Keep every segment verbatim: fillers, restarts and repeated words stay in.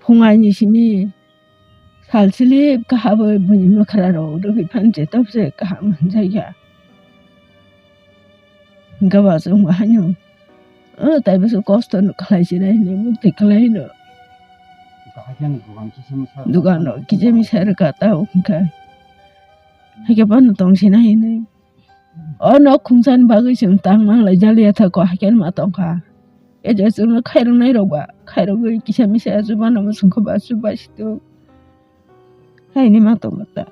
Khungaini simi sal silip kaham bai buini mwkhra rok rwgwi phan je tok se kaham hwnjakya. Hwnkhe ba chwng bo haino, o taibo se kosto no khlai sinai hinwi mukti khlai no. Dugan rok kisa misa rwkha ta hwnkhe. Haikhe bono tong sinai hinwi. O nok khungsani bagwi chwng tang manglai jaliya tha ko, haikhe ma tongkha. E je chwngno khairoknai rok ba, khairogwi kisa misa chuba no muchungkha ba, chuba situ. Haini ma tongkha ta.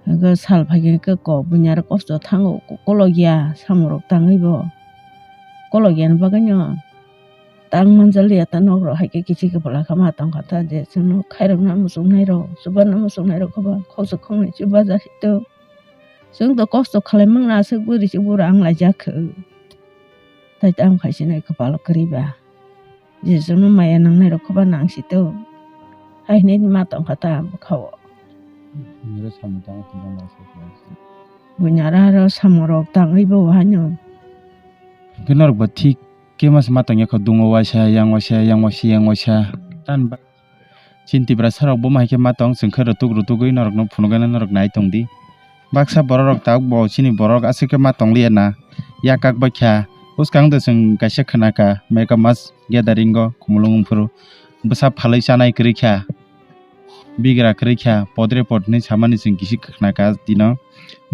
Haikhe sal phaikhe kok buini aro kosto thango, kolokya samung rok tangwi bo. Kolokya ni bagwi no. Tang manjaliya ta nok rok hai khe kichi khe bwla kha ma tong kha ta je chwngno khairok na muchung nai rok chuba na muchung nai rok khe ba khoroksa khoroknwi chuba ja si to. Chwng to kosto khlai mang na aswk bwrwi se bura wng lai jak khe. Tai tamo khai se nai kwpal kwrwi ba je chwngno maya nang nai rok khe ba nang si to. Hai hinwi ma tong kha ta bwkha o. Niro samung tang tong ma se. Buini aro aro samung rok tangwi bo haino. Hwnkhe norok bo thik khe ma se ma tongya kho, dungo waisa, yang waisa, yang waisa, yang waisa. Tan ba-, chini Tiprasa rok bo ma hai khe ma tong, chwng khe rutuk rutugwi norokno phunukgana norok nai tong di. Baksa borok rok tabuk bo chini borok aswk khe ma tong liya na, yak kak bai kha. Bwskang de chwng kaisa khna kha, mega mass gathering o Khumulwng phuru bwsa phalwi chanai kwrwi kha, bigra kwrwi kha, podre pod hinwi samani chwng kisi khna kha dino.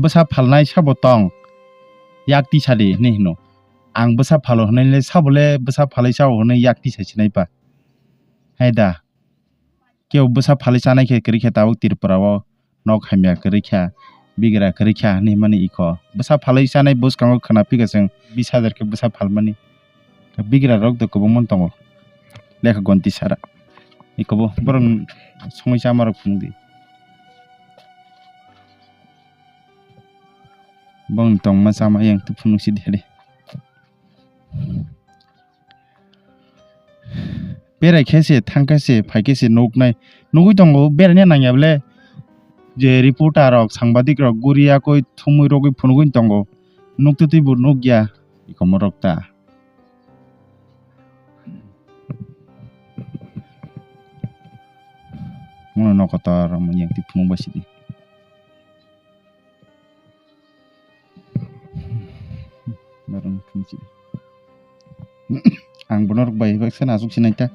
Bwsa phalnai sabo tong, yak tisa di hinwi hino. Ang bwsa phalo hwnwi le sabo le bwsa phalwi sao hwnwi yak tisa sinai ba. Hai da. Kebo bwsa phalwi chanai khe kwrwi khe tabuk Tripura o nok hamya kwrwi kha, bigra kwrwi kha hinwi himani iko. Bwsa phalwi chanai bwskango khwna phikha chwng bis hajar khe bwsa phalmani. Bigra rok do kwbangma tongo. Lekha gonti sara. Ikobo borok songwi chama rok phunukdi. Bongni tongma chama yang twi phunuk si de. Berai khe se, thang khe se, phai khe se nuknai. Nugui tongo, beraina nangya bole. Je reporter rok, sangbadik rok, guriya koi thumui rogwi phunugui tongo. Nukte twi bo nukya, ikomorok ta. Mono nokotor, omo yang twi phunuk bai sidi. Barang fungsi. Ang bono rok bai baksa na asuk sinai ta.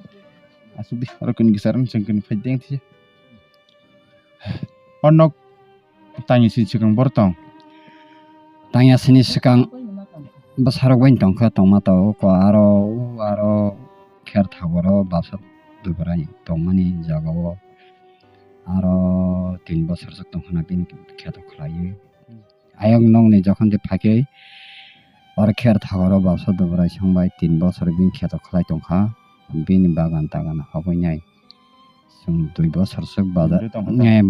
Asuk di, aro kini gisa rang chang kini phai deng thia. O nok tangya sini swkang bor tong. Tangya sini swkang bwsarok bai tong kha tongma tao ko aro, aro kher thagoro basa dubrai tongmani jaga o aro tin bosor swk tong khana bini kheto khlaiwi. Ayang nokni jokhon de phaikhai, oro kher thagoro bapsa dubrai songbai tin bosor bini kheto khlai tongkha, bini bagan tagan hogwi nai. Chwng dui bosor swk bazar,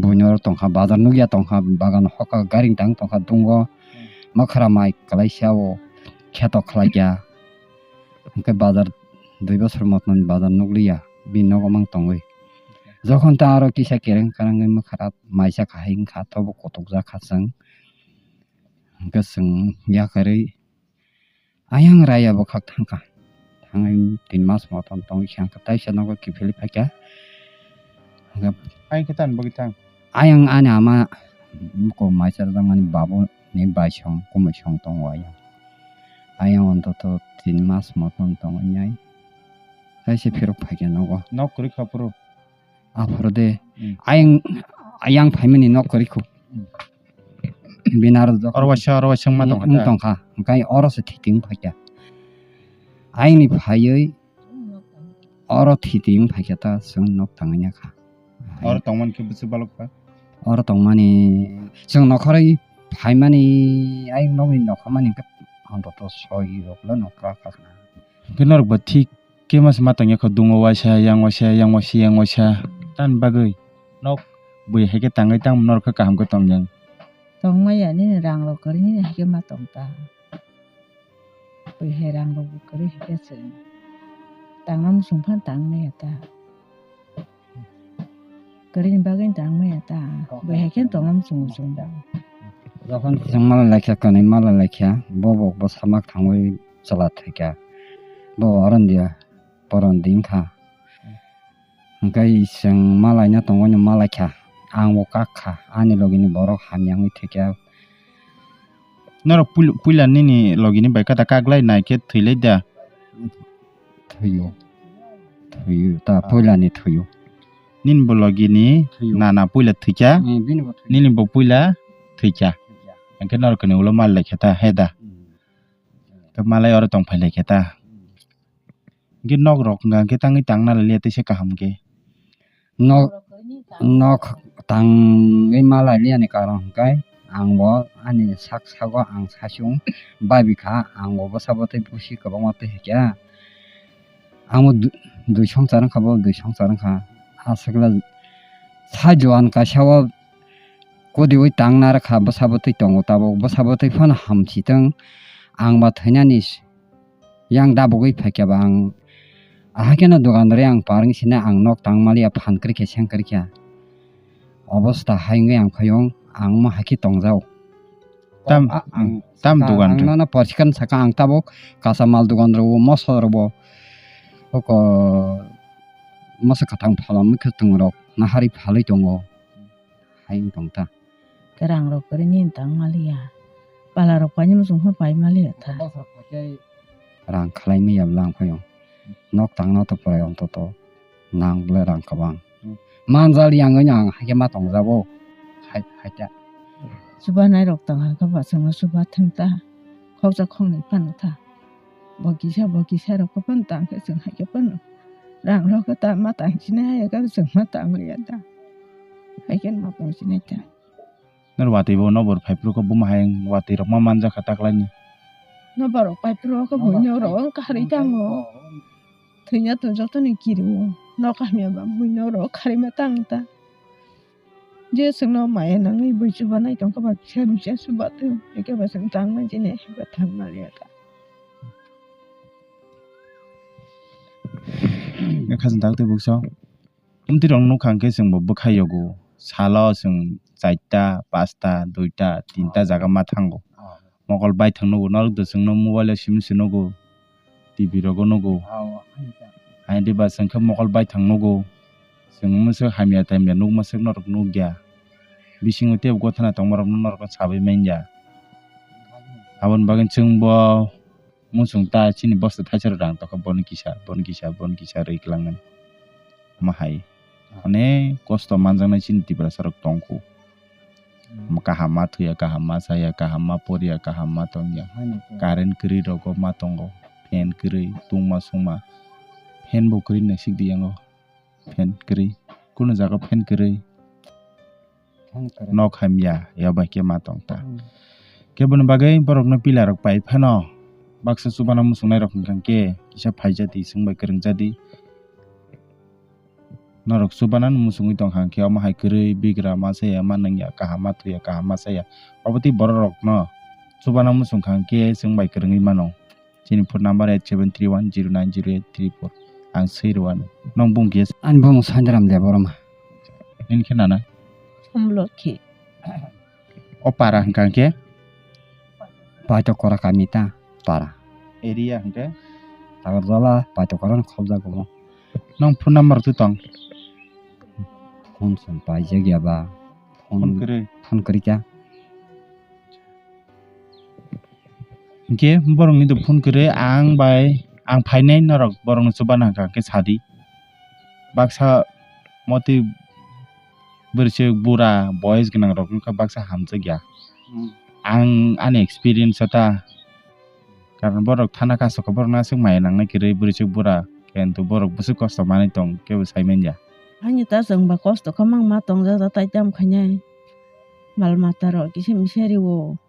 buino tongkha, bazar nukya tongkha, bagan hoka garing tang tongkha, dungo makhra mai kwlaisa o kheto khlaikya. Hwnkhe bazar dui bosor motom bazar nukliya, bini nogo mang tongwi. Jokhon ta aro kisa kereng karangwi makhra maisa kahai wngkha, tobo kotok jakha chwng. Hwnkhe chwng yakarwi ayang raya bwkhak thangkha. Thangwi tin mas motom tongwi khe hwnkhe taisa nogo kiphilwi phaikha. Hwnkhe ai khe tang bagwi thang. Ayang ani ama buko maisa rwjakmani babuni baisong kumaisong tongo ayang. Ayang ontoto tin mas motom tongwi nai. Taisa phirok phaikha nogo. Nok kwrwi kha phuru. Aphuru de. Hmm. Ayang, ayang phaimani nok kwrwi khu. Hmm. Bini aro jokhon oro waisa, oro waisa wngma tongkha wng ta? Tongkha. Hwnkhe oro se thiti wng phaikha. Ayangni phaiwi oro thiti wng phaikha ta chwng nok tangwi ya kha. Oro tongmani khe bwswk balok kha? Oro tongmani chwng nokhorwi phaimani ayang nokni nokhamani hwnkhe antoto soi rok le nokha kha. Hwnkhe norok bo thik khe ma se ma tongya kho, dungo waisa, yang waisa, yang waisa, yang waisa. Tamni bagwi nok bui hai khe tangwi tang norok khe kaham khe tong yang. Tongmaya nini rang rok kwrwi nini hai khe ma tong ta. Bui hai rang rok bo kwrwi hai khe chwng tangna muchung phan tang maya ta. Kwrwini bagwi tang maya ta. Bui hai khe tongna muchung muchung da. Jokhon chwng mala laikha, kwnwi mala laikha, bo bo bo samak thangwi chwla thaikha. Bo aron dia poron ding kha. Hwnkhe chwng malaina tongo, malai kha. Ang bo kak kha, ani logi ni borok hamya wngwi thwikha. Norok puil-, puila nini logi ni bai kata kak lai nai khe thwi lai da? Thwio. Thwio, ta puila ni thwio. Nini bo logi ni nana puila thwikha, nini bo puila thwikha. Hwnkhe norok ni ulo mal lai khe ta, he da? Khe malai oro tong phai lai khe ta. Hwnkhe nok rok hwnkha hwnkhe tangwi tangna lai liya teisa kaham khe. Nok, nok tangwi malai liya ni karon hwnkhe ang bo ani sak sago ang saichung babi kha, ang bo bwsa bwtwi busi kwbangma twi hwnkhe. Ang bo dui, dui songchar wngkha, bo dui songchar wngkha. Aswkla sa juan kaisa o kodiwi tangna rwkha, bwsa bwtwi tongo tabuk, bwsa bwtwi phano hamsitwng, ang ba thwinani yang dabugwi phaikha ba ang ahaikhe no dogan rwi ang par wngwi sina ang nok tang maliya phan kwrwikha seng kwrwikha obosta hai wngwi ang phaiyung ang omo haikhe tongjao. Tam, O, a-, ang tam saka, dogan ang rwi? Nono porsikan saka ang tabuk kachamal dogan rwo moso rwo oko moso kwthang phalamwi khe chwng rok nahari phalwi tongo hai wng tong ta. Khe rang rok kwrwi nini tang maliya. Pala rok painani muchung phano pai maliya ta. Rang khalai maya bwla ang phaio. Nok tangna to pore ontoto nang bwle rang kwbang. Manjal yang wngya ang haikhe ma tongjago. Hai, haikhe. Chubanai rok tong hangkhe ba chwngno chuba thwng ta. Khoksa khoknwi phano ta. Bo kisa, bo kisa rok phano tang khe chwng haikhe phano. Rang rok ta ma tang sinai hai khe chwng ma tang liya ta. Haikhe ma tong sinai ta. Nor watwi bo nobor phaiphuru khe buma hai watwi rok ma manjakha taklaini. Nobor rok phaiphuru khe buino rok wng kharwi tango. Thwina to jotoni kirio. Nok hamya ba buino rok kharwi ma tang ta. Je chwngno maya nangwi bui chubanai tongkha ba kisa misa chubathung. Eke ba chwng tangma jini hai ba thangma liya ta. Khajang tak tei buksa. Amtwi rok nukha hwnkhe chwngbo bwkhai yogo. Salo chwng charta, pasta, duita, tinta jaga ma thango. Mokol baithang nugo, norok do chwngno mobile o simi se nugo, T V rogo nugo. Haini ba chwngkhe mokol baithang nugo. Chwng mwswk hamya tamya nukma swk norok nukya. Bisingo teibo gotha tongmarokno norokno sabai manya. Aboni bagwi chwngbo muchung ta chini bosta thaisa rok rang tongkha, boni kisa, boni kisa, boni kisa rwi kwlangnani. Omo hai onek kosto manjaknai chini Tiprasa rok tongkhu. Kaham ma thuya, kaham ma chaya, kaham ma porya, kaham ma tongya. Current kwrwi rogo ma tongo, fan kwrwi, tungma sungma. Fan bo kwrwi naisik di yango. Fan kwrwi. Kunu jaga fan kwrwi. Fan kwrwi. Nok hamya, ya bai khe ma tong ta. Hmm. Khe boni bagwi borokno pila rok pai phano baksa chubana muchungnai rok hwnkha khe kisa phaijadi, chwng bai kwrwng jadi. Norok chubana no muchungwi tong kha khe omo hai kwrwi bigra ma chaya ma nangya, kaham ma thuya, kaham ma chaya. Obo twi borok rokno chubana muchung kha khe chwng bai kwrwngwi mano. Chini phone number eight seven three one zero nine zero eight three four. Ang swi rwano. Nwng bung khe? Ani bumung Sanjaram Debbarma. Nini khe nana? Somlokhi. O para hwnkha khe? Paitokora kami ta para. Area hwnkhe? Tagarjala Paitokora no khobjago. Nwng phone number tu tong? Phone song paijak ya ba. Phone, phone kwrwi? Phone kwrwi kha. Hwnkhe borokni do phone kwrwi ang bai ang phainai norok borokno chubana hwnkha khe sadi. Baksa motwi bwrwichwk bura boys gwnang rok wngkha baksa hamjakya. Hmm. Ang ani experience o ta karon borok thana kasokha borokno aswk maya nangnai kwrwi bwrwichwk bura kintu borok bwswk kosto manwi tong kebo saimanya. Ani ta chwngba kosto kha mangma tongjak ta tai tam khainai mal mata rok kisa misa rio.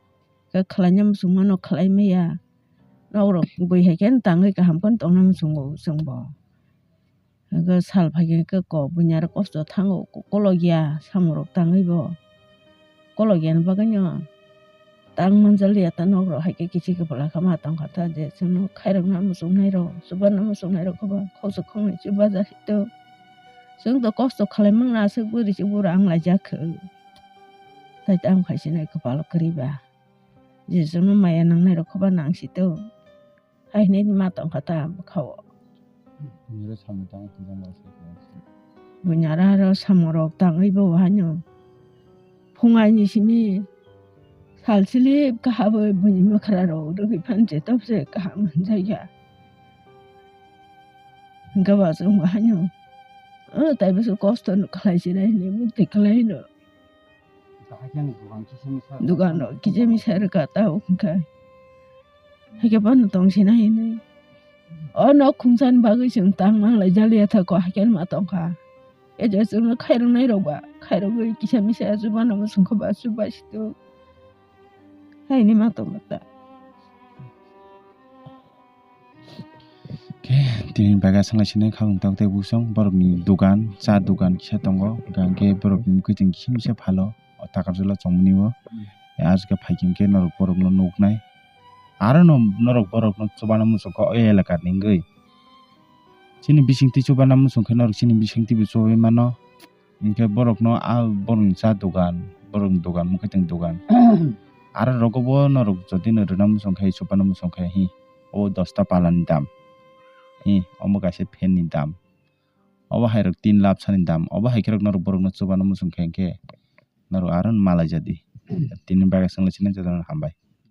Khe khlaina muchungmano khlai maya. Nokrok bui hai khe tangwi kaham kheno tongna muchungo chwngbo. Hwnkhe sal phai khe kok buini aro kosto thango, kolokya samung rok tangwi bo. Kolokya ni bagwino tang manjak liya ta nokrok hai khe kichi kwpla kha ma tong kha ta je chwngno khairokna muchungnai rok, chubarna muchungnai rok khe ba khoksa khoknwi chubaja si to. Chwng to kosto khlai mangna aswk bwrwi se bura wng laijak khe. Tai tamo khai se nai kwpalo kwrwi ba. Je chwngno maya nangnai rok khe ba nang si to. Hai hinwi ma tong kha ta bwkha o. Bunyaro samung tangwi tongma se. Bunyaro aro samung rok tangwi bo haino. Phungaini simi sal silip kahabo buini mwkhra rok rwgwi phan je topse kaham hwnjakya. Hwnkhe bo chwng bo haino. O taibo se kosto no khlai sinai hinwi mukti khlai no. Dugan rok kisa misa rwkha ta hwnkhe. Haikhe bono tong sinai hinwi. O nok khungsani bagwi chwng tang manglai jaliya thako haikhe ma tongkha. E je chwngno khairoknai rok ba khairogwi kisa misa chuba no muchungkha ba chuba situ. Haini ma tongkha ta. Khe tini bagwi aswk lai sinai kha wng tok tei busong borokni dugan cha dugan kisa tongo hwnkhe borokni kwchwng kisa misa phalo o takarjala chongmani o. Aswk khe phaikhe norok borokno nuknai. Aro no norok borokno chubana muchungkha o elakani wngwi. Chini bisingtwi chubana muchungkhe norok chini bisingtwi bo chubai mano. Hwnkhe borokno a borokni cha dogan, borokni dogan, mwkhwtwng dogan. Aro rogo bo norok jodi no rwna muchungkhe, chubana muchungkhe hi, obo dosta palani dam. Hi, omo kaisa fan ni dam. Obo hai rok tin lakh sani dam. Obo hai khe rok norok borokno chubana muchungkhe hwnkhe norok aro malai jadi. Tini bagwi swngla sinai jotono hambai.